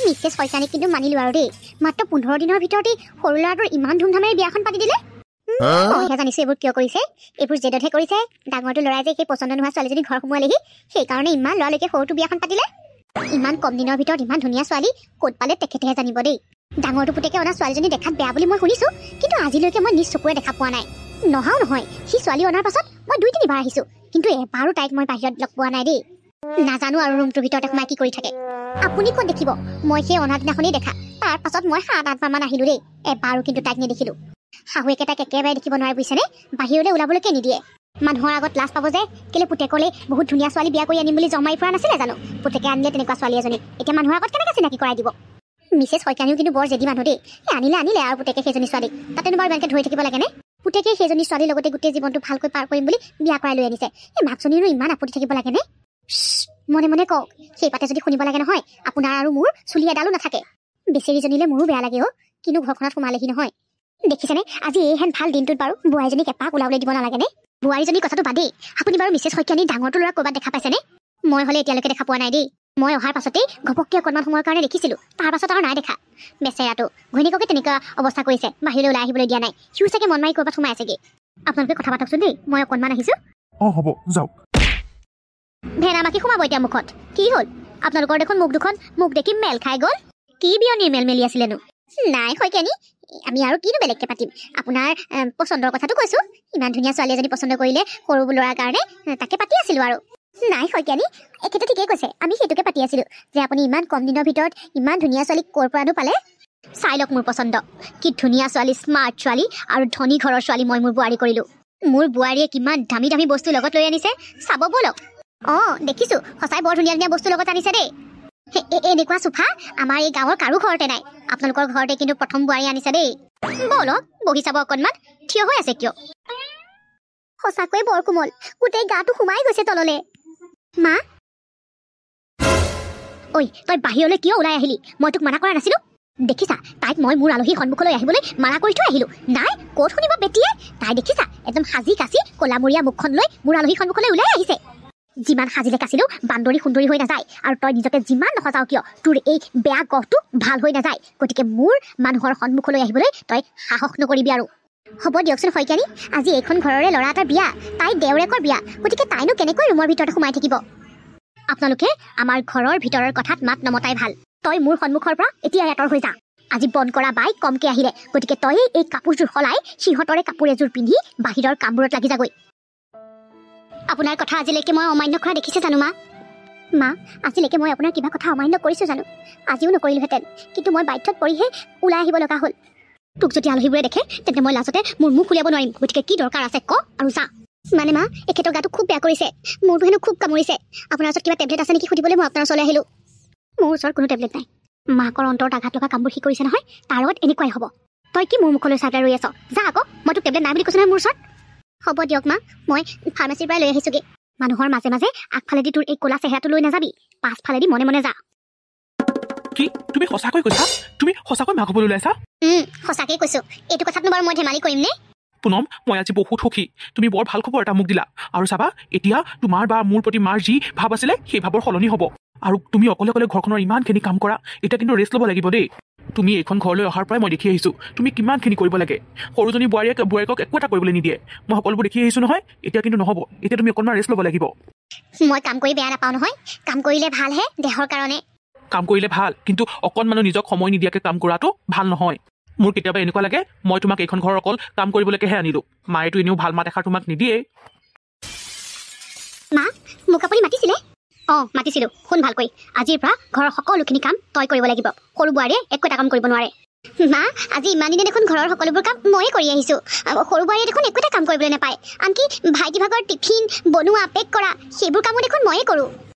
Mrs শইকীয়ানীক কিন্তু মানিলো আৰু দেই, মাত্ৰ 15 দিনৰ ভিতৰতেই সৰু ল'ৰাটোৰ ইমান ধুমধামেৰে বিয়াখন পাতি দিলে। মইহে জানিছো এইবোৰ কিয় কৰিছে, এইবোৰ জেদতহে কৰিছে। ডাঙৰটো ল'ৰাই যে সেই পচন্দ নোহোৱা ছোৱালীজনী ঘৰ সোমোৱালেহি, সেইকাৰণে ইমান ল'ৰালৈকে সৰুটো বিয়াখন পাতিলে। ইমান কম দিনৰ ভিতৰত ইমান ধুনীয়া ছোৱালী ক'ত পালে তেখেতেহে জানিব দেই। ডাঙৰটো পুতেকে অনা ছোৱালীজনী দেখাত বেয়া বুলি মই শুনিছো, কিন্তু আজিলৈকে মই নিজ চকুৰে দেখা পোৱা নাই। নহাও নহয়, সি ছোৱালী অনাৰ পাছত মই 2-3 বাৰ আহিছো, কিন্তু এবাৰো তাইক মই বাহিৰত লগ পোৱা নাই দেই। নাজানো আৰু ৰুমটোৰ ভিতৰতে সোমাই কি কৰি থাকে। আপুনি ক'ত দেখিব, মই সেই অনা দিনাখনেই দেখা। তাৰ পাছত মই 7-8 বাৰমান আহিলো দেই, এবাৰো কিন্তু তাইক নেদেখিলো। শাহুৱেকে তাইক একেবাৰে দেখিব নোৱাৰে বুজিছেনে, বাহিৰলৈ ওলাবলৈকে নিদিয়ে। মানুহৰ আগত লাজ পাব যে, কেলে পুতেকলে বহুত ধুনীয়া ছোৱালী বিয়া কৰি আনিম বুলি জমাই ফুৰা নাছিলে জানো? পুতেকে আনিলে তেনেকুৱা ছোৱালী এজনী, এতিয়া মানুহৰ আগত কেনেকৈ চিনাকি কৰাই দিব? মিছেছ শইকীয়ানীও কিন্তু বৰ জেদী মানুহ দেই। আনিলে আনিলে আৰু পুতেকে সেইজনী ছোৱালীক, তাতেনো বাৰু ইমানকৈ ধৰি থাকিব লাগেনে? পুতেকে সেইজনী ছোৱালীৰ লগতে গোটেই জীৱনটো ভালকৈ পাৰ কৰিম বুলি বিয়া কৰাই লৈ আনিছে। এই মাকজনীৰো ইমান আপত্তি থাকিব লাগেনে? মনে মনে কওক, সেই পাতে যদি শুনিব লাগে নহয়, আপোনাৰ আৰু মোৰ চুলি এডালো নাথাকে। বেচেৰীজনীলে মোৰো বেয়া লাগে অ', কিনো ঘৰখনত সোমালেহি নহয়। দেখিছেনে আজি এইহেন ভাল দিনটোত বাৰু বোৱাৰীজনীক এপাক ওলাবলৈ দিব নালাগেনে? বোৱাৰীজনীৰ কথাটো বাদেই, আপুনি বাৰু মিছেছ শইকীয়ানীৰ ডাঙৰটো ল'ৰা ক'ৰবাত দেখা পাইছেনে? মই হ'লে এতিয়ালৈকে দেখা পোৱা নাই দেই। মই অহাৰ পাছতেই ঘপককৈ অকণমান সময়ৰ কাৰণে দেখিছিলোঁ, তাৰ পাছত আৰু নাই দেখা। বেচেৰাটো ঘৈণীয়েককে তেনেকুৱা অৱস্থা কৰিছে, বাহিৰলৈ ওলাই আহিবলৈ দিয়া নাই। সিও চাগে মন মাৰি ক'ৰবাত সোমাই আছেগৈ। আপোনালোকে কথা পাতকচোন দেই, মই অকণমান আহিছোঁ। অঁ হ'ব, যাওক। ভেনা মাখি সোমাব এতিয়া মুখত। কি হ'ল আপোনালোকৰ দেখোন মুখ দুখন মুখ দেখি মেল খাই গ'ল? কি বিয়নীৰ মেল মেলি আছিলেনো? নাই শইকীয়ানী, আমি আৰু কিনো বেলেগকৈ পাতিম, আপোনাৰ পচন্দৰ কথাটো কৈছোঁ। ইমান ধুনীয়া ছোৱালী এজনী পচন্দ কৰিলে সৰু ল'ৰাৰ কাৰণে, তাকে পাতি আছিলোঁ আৰু। নাই শইকীয়ানী, এখেতে ঠিকেই কৈছে, আমি সেইটোকে পাতি আছিলোঁ যে আপুনি ইমান কম দিনৰ ভিতৰত ইমান ধুনীয়া ছোৱালী ক'ৰ পৰানো পালে। চাই লওক মোৰ পচন্দ, কি ধুনীয়া ছোৱালী, স্মাৰ্ট ছোৱালী আৰু ধনী ঘৰৰ ছোৱালী মই মোৰ বোৱাৰী কৰিলোঁ। মোৰ বোৱাৰীয়ে কিমান দামী দামী বস্তু লগত লৈ আনিছে, চাব ব'লক। অঁ দেখিছোঁ, সঁচাই বৰ ধুনীয়া ধুনীয়া বস্তু লগত আনিছে দেই। এনেকুৱা চোফা আমাৰ এই গাঁৱৰ কাৰো ঘৰতে নাই, আপোনালোকৰ ঘৰতে কিন্তু প্ৰথম বোৱাৰী আনিছে দেই। ব'লক বহি চাব অকণমান, থিয় হৈ আছে কিয়? সঁচাকৈয়ে বৰ কোমল, গোটেই গাটো সোমাই গৈছে তললে। মা ঐ, তই বাহিৰলৈ কিয় ওলাই আহিলি? মই তোক মানা কৰা নাছিলো? দেখিছা তাইক মই মোৰ আলহীৰ সন্মুখলৈ আহিবলৈ মানা কৰি থৈ আহিলো। নাই ক'ত শুনিব বেটিয়ে, তাই দেখিছা একদম সাজি কাচি ক'লামূৰীয়া মুখখন লৈ মোৰ আলহীৰ সন্মুখলৈ ওলাই আহিছে। যিমান সাজিলে কাচিলেও বান্দৰী সুন্দৰী হৈ নাযায়, আৰু তই নিজকে যিমান নসজাও কিয় তোৰ এই বেয়া গহটো ভাল হৈ নাযায়। গতিকে মোৰ মানুহৰ সন্মুখলৈ আহিবলৈ তই সাহস নকৰিবি আৰু। হ'ব দিয়কচোন শইকীয়ানী, আজি এইখন ঘৰৰে ল'ৰা এটাৰ বিয়া, তাই দেওৰেকৰ বিয়া, গতিকে তাইনো কেনেকৈ ৰুমৰ ভিতৰতে সোমাই থাকিব? আপোনালোকে আমাৰ ঘৰৰ ভিতৰৰ কথাত মাত নমতাই ভাল। তই মোৰ সন্মুখৰ পৰা এতিয়াই আঁতৰ হৈ যা। আজি বন কৰা বাই কমকৈ আহিলে, গতিকে তই এই কাপোৰযোৰ সলাই সিহঁতৰে কাপোৰ এযোৰ পিন্ধি বাহিৰৰ কামবোৰত লাগি যাগৈ। আপোনাৰ কথা আজিলৈকে মই অমান্য কৰা দেখিছে জানো মা? মা, আজিলৈকে মই আপোনাৰ কিবা কথা অমান্য কৰিছোঁ জানো? আজিও নকৰিলোহেঁতেন, কিন্তু মই বাধ্যত পৰিহে ওলাই আহিব লগা হ'ল। তোক যদি আলহীবোৰে দেখে তেন্তে মই লাজতে মোৰ মুখ উলিয়াব নোৱাৰিম, গতিকে কি দৰকাৰ আছে ক আৰু যা। মানে মা, এখেতৰ গাটো খুব বেয়া কৰিছে, মোৰটো হেনো খুব কামুৰিছে। আপোনাৰ ওচৰত কিবা টেবলেট আছে নেকি সুধিবলৈ মই আপোনাৰ ওচৰলৈ আহিলোঁ। মোৰ ওচৰত কোনো টেবলেট নাই। মাকৰ অন্তৰত আঘাত লগা কামবোৰ সি কৰিছে নহয়, তাৰ লগত এনেকুৱাই হ'ব। তই কি মোৰ মুখলৈ চাই পেলাই ৰৈ আছ? যা আকৌ, মই তোক টেবলেট নাই বুলি কৈছোঁ নহয় মোৰ ওচৰত। হ'ব দিয়ক মা, মই ফাৰ্মাচীৰ পৰাই লৈ আহিছোঁগৈ। মানুহৰ মাজে মাজে আগফালেদি তোৰ এই ক'লা চেহেৰাটো লৈ নাযাবি, পাছফালেদি মনে মনে যা। কি তুমি সঁচাকৈ কৈছা? তুমি সঁচাকৈ মাক হ'বলৈ ওলাইছা? সঁচাকৈ কৈছোঁ। এইটো কথাতনো বাৰু মই ধেমালি কৰিম নে? পুনম, মই আজি বহুত সুখী। তুমি বৰ ভাল খবৰ এটা মোক দিলা। আৰু চাবা, এতিয়া তোমাৰ বা মোৰ প্ৰতি মাৰ যি ভাৱ আছিলে সেই ভাৱৰ সলনি হ'ব। আৰু তুমি অকলে অকলে ঘৰখনৰ ইমানখিনি কাম কৰা, এতিয়া কিন্তু ৰেষ্ট ল'ব লাগিব দেই। তুমি এইখন ঘৰলৈ অহাৰ পৰাই মই দেখি আহিছোঁ তুমি কিমানখিনি কৰিব লাগে। সৰুজনী বোৱাৰীয়েকক একো এটা কৰিবলৈ নিদিয়ে, মই সকলোবোৰ দেখি আহিছোঁ নহয়। এতিয়া কিন্তু নহ'ব, এতিয়া তুমি অকণমান ৰেষ্ট ল'ব লাগিব। মই কাম কৰি বেয়া নাপাওঁ নহয়, কাম কৰিলে ভালহে দেহৰ কাৰণে। কাম কৰিলে ভাল, কিন্তু অকণমানো নিজক সময় নিদিয়াকৈ কাম কৰাটো ভাল নহয়। মোৰ কেতিয়াবা এনেকুৱা লাগে মই তোমাক এইখন ঘৰৰ অকল কাম কৰিবলৈকেহে আনিলোঁ। মায়েতো এনেও ভাল মাত এষাৰ তোমাক নিদিয়ে। মা, মোক আপুনি মাতিছিলে? অঁ মাতিছিলোঁ। শুন ভালকৈ, আজিৰ পৰা ঘৰৰ সকলোখিনি কাম তই কৰিব লাগিব। সৰু বোৱাৰীয়ে একো এটা কাম কৰিব নোৱাৰে। মা, আজি ইমান দিনে দেখোন ঘৰৰ সকলোবোৰ কাম ময়ে কৰি আহিছোঁ, সৰু বোৱাৰীয়ে দেখোন একো এটা কাম কৰিবলৈ নাপায়। আনকি ভাইটি ভাগৰ টিফিন বনোৱা, পেক কৰা সেইবোৰ কামো দেখোন ময়ে কৰোঁ।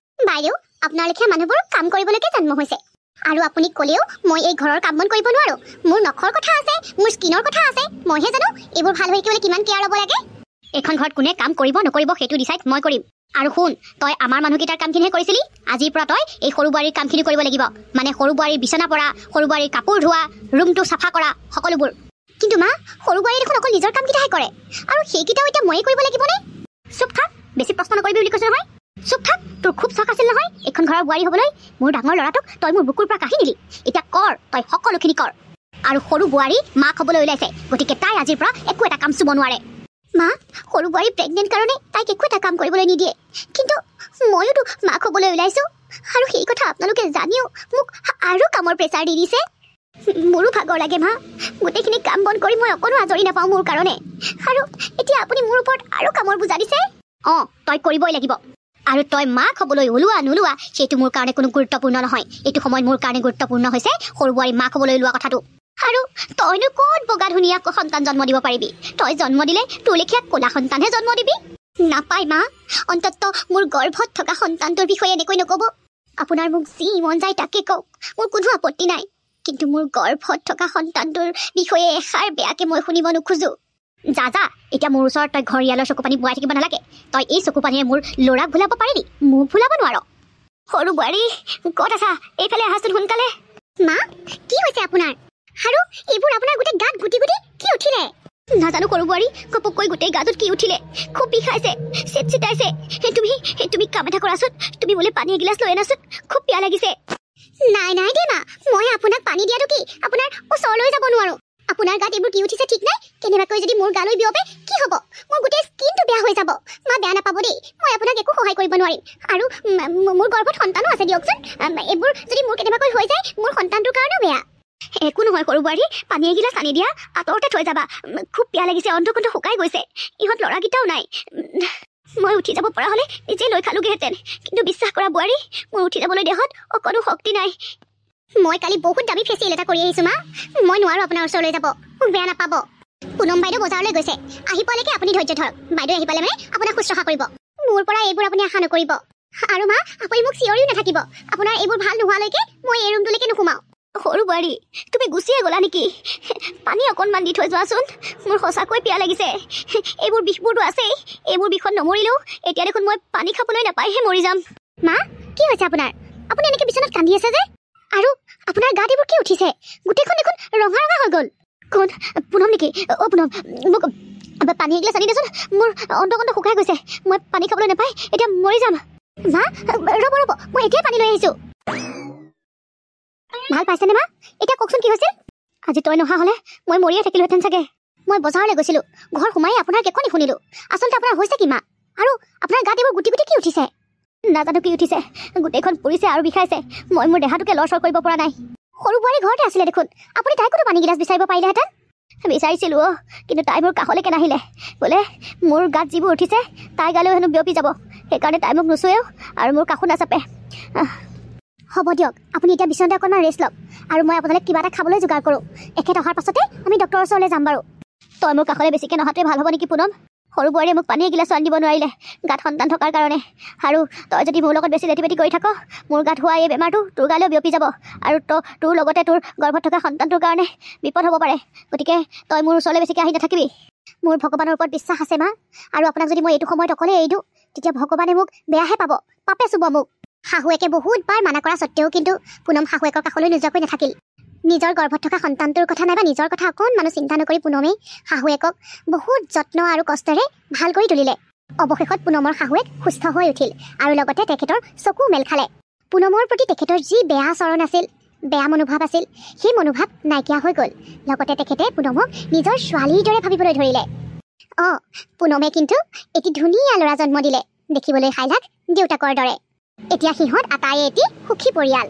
বাইদেউ, আপোনাৰ লেখীয়া মানুহবোৰ কাম কৰিবলৈকে জন্ম হৈছে। আৰু আপুনি ক'লেও মই এই ঘৰৰ কাম বন কৰিব নোৱাৰোঁ। মোৰ নখৰ কথা আছে, মোৰ স্কিনৰ কথা আছে, মইহে জানো এইবোৰ ভাল হৈ থাকিবলৈ কিমান কেয়াৰ ল'ব লাগে। এইখন ঘৰত কোনে কাম কৰিব নকৰিব সেইটো ডিচাইড মই কৰিম। আৰু শুন, তই আমাৰ মানুহকেইটাৰ কামখিনিহে কৰিছিলি, আজিৰ পৰা তই এই সৰু বোৱাৰীৰ কামখিনি কৰিব লাগিব। মানে সৰু বোৱাৰীৰ বিচনা পৰা, সৰু বোৱাৰীৰ কাপোৰ ধোৱা, ৰুমটো চাফা কৰা, সকলোবোৰ। কিন্তু মা, সৰু বোৱাৰীয়ে দেখোন অকল নিজৰ কামকেইটাহে কৰে, আৰু সেইকেইটাও এতিয়া ময়ে কৰিব লাগিবনে? চুপ থাক, বেছি প্ৰশ্ন নকৰিবি বুলি কৈছোঁ নহয়। চুপ থাক, তোৰ খুব চখ আছিল নহয় এইখন ঘৰৰ বোৱাৰী হ'বলৈ। মোৰ ডাঙৰ ল'ৰাটোক তই মোৰ বুকুৰ পৰা কাঢ়ি নিলি, এতিয়া কৰ, তই সকলোখিনি কৰ। আৰু সৰু বোৱাৰী মাক হ'বলৈ ওলাইছে, গতিকে তাই আজিৰ পৰা একো এটা কাম চুব নোৱাৰে। মা, সৰু বোৱাৰী প্ৰেগনেণ্ট কাৰণে তাইক একো এটা কাম কৰিবলৈ নিদিয়ে, কিন্তু ময়োতো মাক হ'বলৈ ওলাইছোঁ, আৰু সেই কথা আপোনালোকে জানিও মোক আৰু কামৰ প্ৰেছাৰ দি দিছে। মোৰো ভাগৰ লাগে মা, গোটেইখিনি কাম বন কৰি মই অকণো আজৰি নাপাওঁ মোৰ কাৰণে, আৰু এতিয়া আপুনি মোৰ ওপৰত আৰু কামৰ বোজা দিছে। অঁ, তই কৰিবই লাগিব। আৰু তই মাক হ'বলৈ ওলোৱা নোলোৱা সেইটো মোৰ কাৰণে কোনো গুৰুত্বপূৰ্ণ নহয়। এইটো সময়ত মোৰ কাৰণে গুৰুত্বপূৰ্ণ হৈছে সৰু বোৱাৰী মাক হ'বলৈ ওলোৱা কথাটো। আৰু তইনো ক'ত বগা ধুনীয়া সন্তান জন্ম দিব পাৰিবি? তই জন্ম দিলে তোৰ লেখীয়া ক'লা সন্তানহে জন্ম দিবি। নাপায় মা, অন্ততঃ মোৰ গৰ্ভত থকা সন্তানটোৰ বিষয়ে এনেকৈ নক'ব। আপোনাৰ মোক যি মন যায় তাকে কওক, মোৰ কোনো আপত্তি নাই, কিন্তু মোৰ গৰ্ভত থকা সন্তানটোৰ বিষয়ে এষাৰ বেয়াকে মই শুনিব নোখোজো। যা যা, এতিয়া মোৰ ওচৰত তই ঘৰিয়ালৰ চকু পানী বোৱাই থাকিব নালাগে। তই এই চকু পানীৰে মোৰ ল'ৰাক ভুলাব পাৰিবি, মোক ভুলাব নোৱাৰ। সৰু বোৱাৰী ক'ত আছা? এইফালে আহাচোন সোনকালে। মা, কি হৈছে আপোনাৰ? আৰু এইবোৰ আপোনাৰ গোটেই গাত গুটি গুটি কি উঠিলে? নাজানো সৰু বোৱাৰী, ঘপককৈ গোটেই গাটোত কি উঠিলে, খুব বিষাইছে, চিট চিটাইছে। তুমি কাম এটা কৰাচোন, তুমি মোলৈ পানী এগিলাচ লৈ আনাচোন, খুব পিয়াহ লাগিছে। নাই নাই দেই মা, মই আপোনাক পানী দিয়াটো কি, আপোনাৰ ওচৰলৈ যাব নোৱাৰো। আপোনাৰ গাত এইবোৰ কি উঠিছে ঠিক নাই, কেনেবাকৈ যদি মোৰ গালৈ বিয়পে কি হ'ব? মোৰ গোটেই স্কিনটো বেয়া হৈ যাব। মা, বেয়া নাপাব দেই, মই আপোনাক একো সহায় কৰিব নোৱাৰিম। আৰু মোৰ গৰ্ভত সন্তানো আছে দিয়কচোন, এইবোৰ যদি মোৰ কেনেবাকৈ হৈ যায় মোৰ সন্তানটোৰ কাৰণেও বেয়া। একো নহয় সৰু বোৱাৰী, পানী এগিলাচ আনি দিয়া, আঁতৰতে থৈ যাবা, খুব পিয়াহ লাগিছে, অন্ধকণ্ঠ শুকাই গৈছে, ইহঁত ল'ৰাকেইটাও নাই। মই উঠি যাব পৰা হ'লে নিজে লৈ খালোগেহেঁতেন, কিন্তু বিশ্বাস কৰা বোৱাৰী, মোৰ উঠি যাবলৈ দেহত অকণো শক্তি নাই। মই কালি বহুত দামী ফেচিয়েল এটা কৰি আহিছোঁ মা, মই নোৱাৰোঁ আপোনাৰ ওচৰলৈ যাব, মোক বেয়া নাপাব। পুনম বাইদেউ বজাৰলৈ গৈছে, আহি পোৱালৈকে আপুনি ধৈৰ্য ধৰক। বাইদেউ আহি পালে মানে আপোনাক শুশ্ৰূষা কৰিব। মোৰ পৰা এইবোৰ আপুনি আশা নকৰিব। আৰু মা, আপুনি মোক চিঞৰিও নাথাকিব, আপোনাৰ এইবোৰ ভাল নোহোৱালৈকে মই এই ৰুমটোলৈকে নোসোমাওঁ। সৰু বোৱাৰী, তুমি গুচিয়ে গ'লা নেকি? পানী অকণমান দি থৈ যোৱাচোন, মোৰ সঁচাকৈ পিয়াহ লাগিছে। এইবোৰ বিষবোৰতো আছেই, এইবোৰ বিষত নমৰিলেও এতিয়া দেখোন মই পানী খাবলৈ নাপাইহে মৰি যাম। মা, কি হৈছে আপোনাৰ? আপুনি এনেকৈ বিচনাত কান্দি আছে যে? আৰু আপোনাৰ গাত এইবোৰ কি উঠিছে? গোটেইখন দেখোন ৰঙা ৰঙা হৈ গ'ল। কোন পুনম নেকি? অ' পুনম, মোক পানী এগিলাচ আনি দেচোন, মোৰ অন্তকণ্ঠ শুকাই গৈছে, মই পানী খাবলৈ নাপাই এতিয়া মৰি যাম। মা, ৰ'ব ৰ'ব, মই এতিয়াই পানী লৈ আহিছোঁ। ভাল পাইছেনে মা? এতিয়া কওকচোন কি হৈছে? আজি তই নহা হ'লে মই মৰিয়ে থাকিলোহেঁতেন চাগে। মই বজাৰলৈ গৈছিলোঁ, ঘৰ সোমাই আপোনাৰ কেকনি শুনিলোঁ। আচলতে আপোনাৰ হৈছে কি মা? আৰু আপোনাৰ গাত এইবোৰ গুটি গুটি কি উঠিছে? নাজানো কি উঠিছে, গোটেইখন পুৰিছে আৰু বিষাইছে। মই মোৰ দেহাটোকে লৰচৰ কৰিব পৰা নাই। সৰু বোৱাৰী ঘৰতে আছিলে দেখোন, আপুনি তাইকোতো পানী গিলাচ বিচাৰিব পাৰিলেহেঁতেন। বিচাৰিছিলোঁ অ', কিন্তু তাই মোৰ কাষলৈকে নাহিলে। বোলে মোৰ গাত যিবোৰ উঠিছে তাই গালেও হেনো বিয়পি যাব, সেইকাৰণে তাই মোক নুচুৱেও আৰু মোৰ কাষো নাচাপে। হ'ব দিয়ক, আপুনি এতিয়া বিচনাতে অকণমান ৰেষ্ট লওক, আৰু মই আপোনালৈ কিবা এটা খাবলৈ যোগাৰ কৰোঁ। এখেত অহাৰ পাছতে আমি ডক্টৰৰ ওচৰলৈ যাম বাৰু। তই মোৰ কাষলৈ বেছিকৈ নহাটোৱে ভাল হ'ব নেকি পুনম? সৰু বোৱাৰীয়ে মোক পানী এগিলাচ আনি দিব নোৱাৰিলে গাত সন্তান থকাৰ কাৰণে। আৰু তই যদি মোৰ লগত বেছি লেটি পেটি কৰি থাক, মোৰ গাত হোৱা এই বেমাৰটো তোৰ গালৈও বিয়পি যাব, আৰু তোৰ লগতে তোৰ গৰ্ভত থকা সন্তানটোৰ কাৰণে বিপদ হ'ব পাৰে। গতিকে তই মোৰ ওচৰলৈ বেছিকৈ আহি নাথাকিবি। মোৰ ভগৱানৰ ওপৰত বিশ্বাস আছে মা, আৰু আপোনাক যদি মই এইটো সময়ত অকলে এৰি দিওঁ, তেতিয়া ভগৱানে মোক বেয়াহে পাব, পাপে চুব মোক। শাহুৱেকে বহুতবাৰ মানা কৰা সত্ত্বেও কিন্তু পুনম শাহুৱেকৰ কাষলৈ নোযোৱাকৈ নাথাকিল। নিজৰ গৰ্ভত থকা সন্তানটোৰ কথা নাইবা নিজৰ কথা অকণমানো চিন্তা নকৰি পুনমেই শাহুৱেকক বহুত যত্ন আৰু কষ্টেৰে ভাল কৰি তুলিলে। অৱশেষত পুনমৰ শাহুৱেক সুস্থ হৈ উঠিল আৰু লগতে তেখেতৰ চকু মেল খালে। পুনমৰ প্ৰতি তেখেতৰ যি বেয়া আচৰণ আছিল, বেয়া মনোভাৱ আছিল, সেই মনোভাৱ নাইকিয়া হৈ গ'ল। লগতে তেখেতে পুনমক নিজৰ ছোৱালীৰ দৰে ভাবিবলৈ ধৰিলে। অঁ, পুনমে কিন্তু এটি ধুনীয়া ল'ৰা জন্ম দিলে, দেখিবলৈ সাইলাখ দেউতাকৰ দৰে। এতিয়া সিহঁত আটাইয়ে এটি সুখী পৰিয়াল।